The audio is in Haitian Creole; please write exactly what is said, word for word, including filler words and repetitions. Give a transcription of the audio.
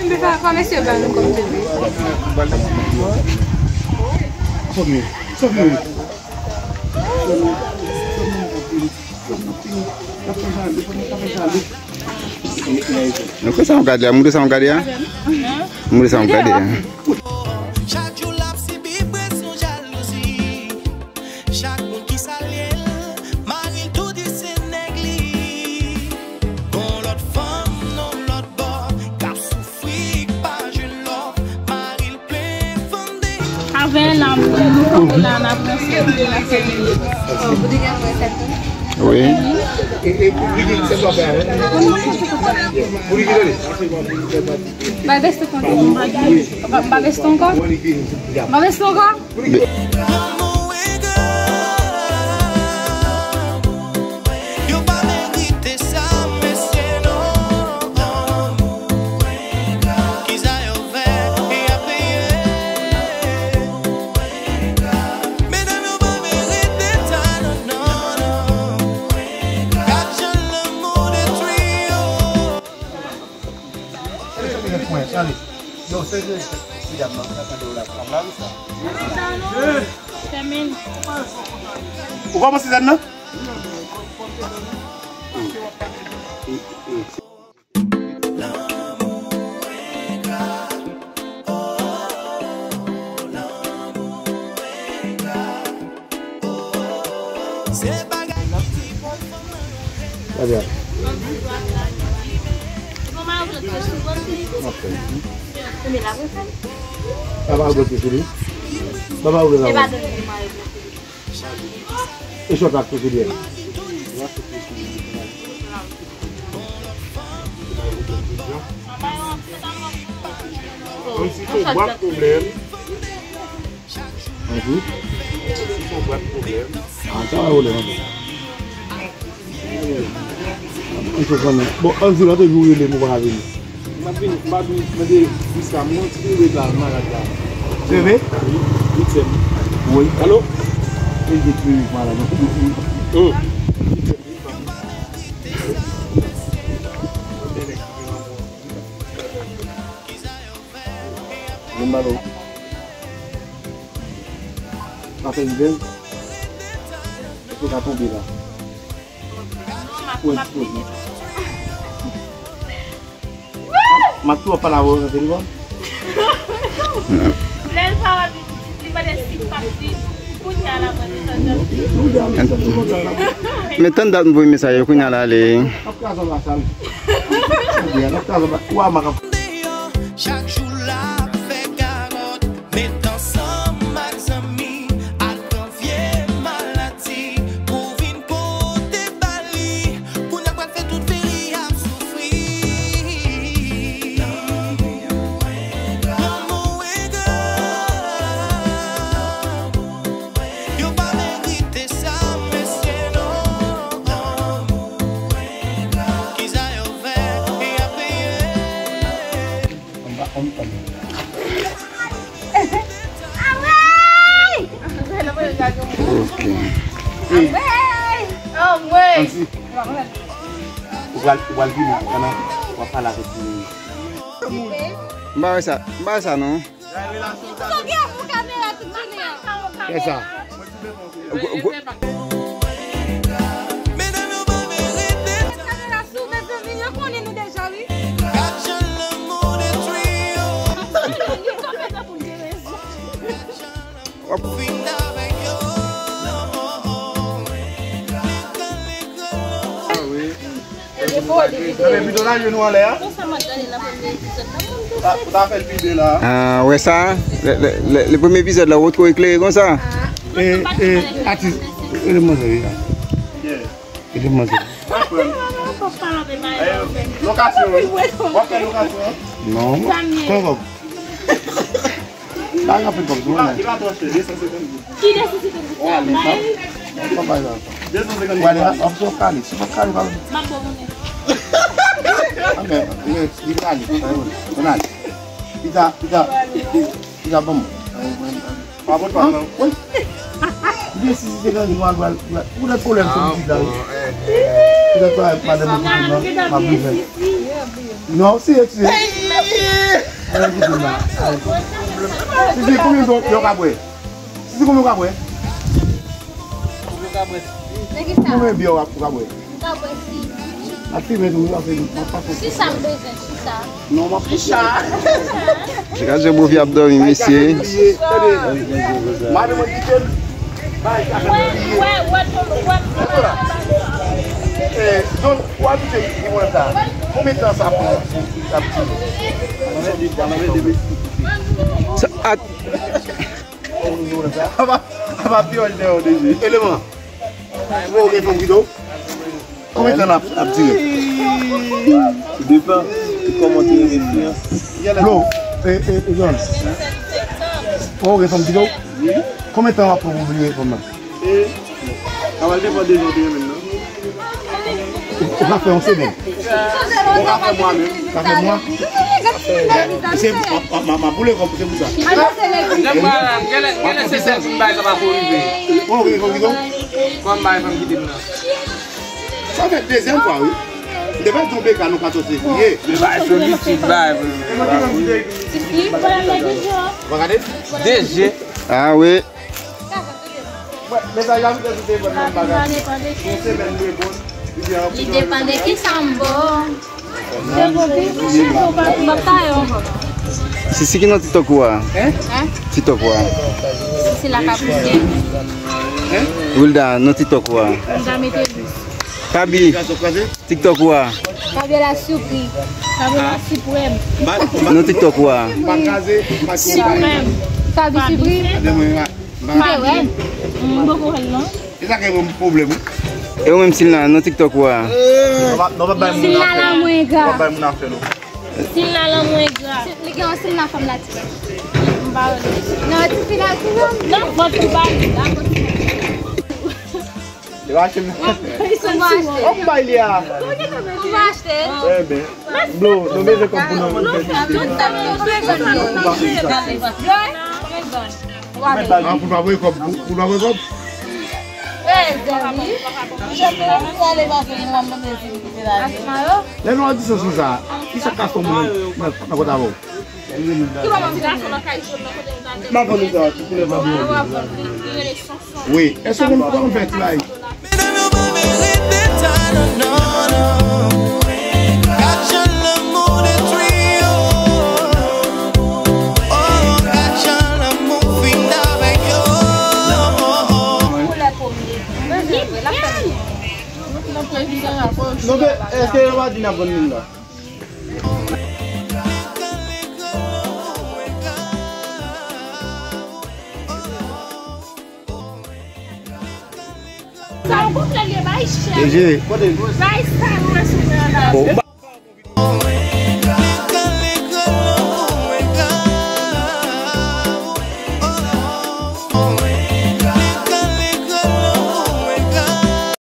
Mwen pa, pa mesye ba nou kòb tou. Nou kwè sa nou gade a, moute sa nou gade a. Moute sa nou gade a. Chak jou l ap sibi presyon jalouzi. Chak moun ki salye l, mari l tou di se nèg li. Gon lòt fanm nan lòt bò k ap soufri, k pa jwenn love, mari l plen fande. Avè l, nou kanpe la, n ap ranse, n ap fè. Wi. Ba veste ankò. Ba, ba veste ankò. Ba veste ankò. Yo pa merite sa, mesye, non. Kisa yo fè, y ap peye. Medam yo pa merite sa, non, non, non. Gad jan lanmou detwi yo. Ou kòmanse zèn nan? Ebyen. Papa ou gòt sou li. Papa ou gòt sou li. E chòt la sou li. Kòmsi se yon bwat pwoblèm. Anvi? Kòmsi se yon bwat pwoblèm. Ah, sa va wole, anvi. Bon, anvi, lòt jou rele m, ou pa ka vini. M ap vini, m ap vini, mande Gustave, mwen ti rele la, malad la. Se vre? Wi, wi, sè m. Wi. Alo? E de klinik malad. Hmm. Vin ba nou. Sa fè byen. Ou ka tonbe la. Ou ekspoze. M ap tou ap pale avè w nan telefòn. Lè l pa wè pitit li, li mande si l pati. Kounye a la mwen desann nan. Men tann dat m voye mesaj yo, kounye a la ale. N ap kraze anba chal. N ap kraze anba. Ou a mak ap. Chak jou l ap fè gagòt, met ansanm ak zanmi, al pran vye maladi pou vin pote ba li. Kounye a pral fè tout vi li ap soufri. Lanmou engra. Yo pa merite sa, mesye, non. Kisa yo fè, y ap peye. Anba, anba. Ok. Anmwey! Anmwey! Ou pral, ou pral vini, pandan w ap pale avèk timoun yo. M pa wè sa, m pa wè sa non. Sa gen pou kamera tout jounen an? Kisa? Kamera sou, mezanmi, yo konnen nou deja, wi. Li pa bezwen pou n gen rezon. Nan men videyo la, je nou anlè a. Ou ta, ou ta fè l pi byen la. Ah, wè sa? Le, le, le, le premye epizòd la, ou twò eklere konsa? E, e, atis, e demanzè, wi. Yeah. E demanzè. Lokasyon, wi. W ap fè lokasyon? Non, mwen, kòb. Pa gen anpil kòb sou mwen. Li pa twò chè, de san senkant goud. Ki de san senkant goud? Wale, pa, pa bay la. De san senkant goud. Wale, w ap sou kale, si w pa kale, pa. M ap ba w monnen. Anben, li, li kale, pa gen pwoblèm. Ann ale. Pita, pita, pita, ban m. Pa pot pa, non. Wi. Li de san senkant goud, wale, wale. Ou nan pwoblèm sou pitit la, wi. Pitit la, madanm, m ap bezwen. Non, si, si. Sisi, konbyen yo ka bwè? Sisi, konbyen yo ka bwè? Konbyen byè yo ka bwè? Ap fimen tou, ap fimen. Sisa m bezwen, sisa. Non, m ap ficha. Chak jou Bofi ap dòmi, mesye. Madanm mwen kite m. Bay sa fè m bliye. Wè, wè, wè, wè. Eh, John, ou abitye li mwen sa. Konbyen tan sa pran pou ap tire? Sa, at- Apa, apa piyòj dèyè w deje. Eleman. Ou gen fanm kite w? Konbyen tan l ap, ap dire? Depan de kòman te renmen fi an. Blo, e, e, e, John. Ou gen fanm kite w? Konbyen tan w ap pran pou bliye fanm nan? E, sa va depann de jan w te renmen l nan. Ou ka fè yon semèn. Ou ka fè mwa menm. Ou ka fè mwa. Eh, se, m, m, m, m ap boule kòb, se pou sa. Jan m pral la, genlè, genlè se sèl pou m bay sa pa ko rive. Bon, ok, ok, ok. Kòm bay fanm kite m nan. Sa fè dezyèm fwa, wi. M te pa di w beka nou ka sòse fouye. M bay sou li, ti bay. Ou ka gade? De je. Ah, wi. Li depann de ki sa m bo. M ap ta yo ankò. Sisi, ki non TikTok ou a? Hein? TikTok ou a? Sisi la ka pouse. Wilda, non TikTok ou a? Wilda mete lous. Fabi, TikTok ou a? Fabiola Supri. Fabiola Suprême. Non TikTok ou a? Suprême. Fabi Supri. Mwen wè. M poko wè l non. E sa ki yon pwoblèm, wi. E ou menm, Silna, nan TikTok ou a? Non, pa, non, pa bay moun afè. Silna lanmou engra. Pa bay moun afè, non. Silna lanmou engra. Li gen yon Silna fanm la ti. M pa wè l. Non, ti fi la, ti fanm. Non, fò tou ba li. E pa achte m. Ou va achte. Ou va achte. Eh ben. Blo, nou bezwen kòb pou nou. Tout sa nou bezwen. Blo, eh? Konbyen bal? Ah, pou l pa voye kòb, pou, pou l pa voye kòb. Eh, Jerry. Lè nou an disans konsa, kisa k ka fè moun nan, nan kont avè w? M ap vann ou sa, ti koulè pa byen. Wi, èske ou konn, ou konn fè ti bagay? Medam yo pa merite sa, non, non, non. Gad jan lanmou detwi yo. Oh, gad jan lanmou fin avèk yo. Non, men, èske yo pa di n ap vann moun la? Sa yon konplè l ye, bay chè. Bay sa nou wè sou mè an la.